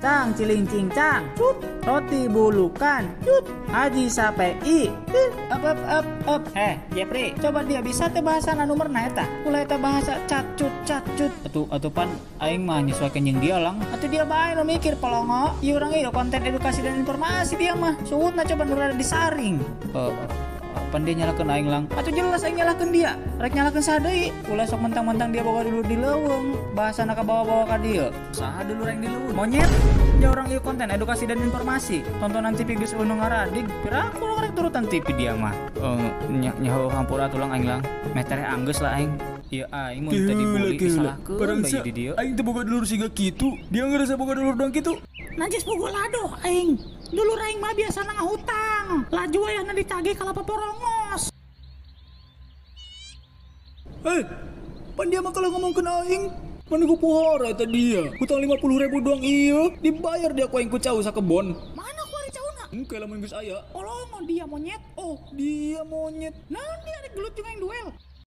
Cang cilincing cang, cut, roti bulukan, cut, Haji Sapei, up up up up. Heh, Jepri, coba dia bisa teh bahasa anu merna eta. Ulah eta bahasa cacut cacut. Atuh atuh pan aing mah nyesuaikan jeung dia lang. Atuh dia bae nu mikir polongo. Ieu urang ieu konten edukasi dan informasi dia mah. Suhutna coba nu rada disaring. Pan dia nyalakeun aing lang. Atuh jelas aing nyalakeun dia. Rek nyalakeun saha deui? Ulah sok mentang-mentang dia boga dulur di leuweung, bahasana kabawa-bawa ka dieu. Saha dulur aing di leuweung? Monyet. Ya orang ieu konten edukasi dan informasi. Tontonan TV geus eueuh nu ngaradig. Piraku rek turutan TV dia mah. Nya nyaho hampura tulang aing lang. Meh tereh anggeus lah aing. Ieu aing mun teu dibully disalahkeun bae di dieu. Aing teu boga dulur siga kitu. Dia ngerasa boga dulur doang kitu. Najis bogo ladoh aing. Dulur aing mah biasana ngahutang. Laju wayahna ditagih ka paporongos. Hei, pan dia mah kalau ngomongkeun aing, mana ku pohara eta dia. Hutang 50.000 doang ieu, dibayar dia ku aing ku cau sakebon. Mana ku ari cauna? Engke lamun geus aya. Polongo dia monyet. Oh, dia monyet. Naon dia rek gelut jeung aing duel?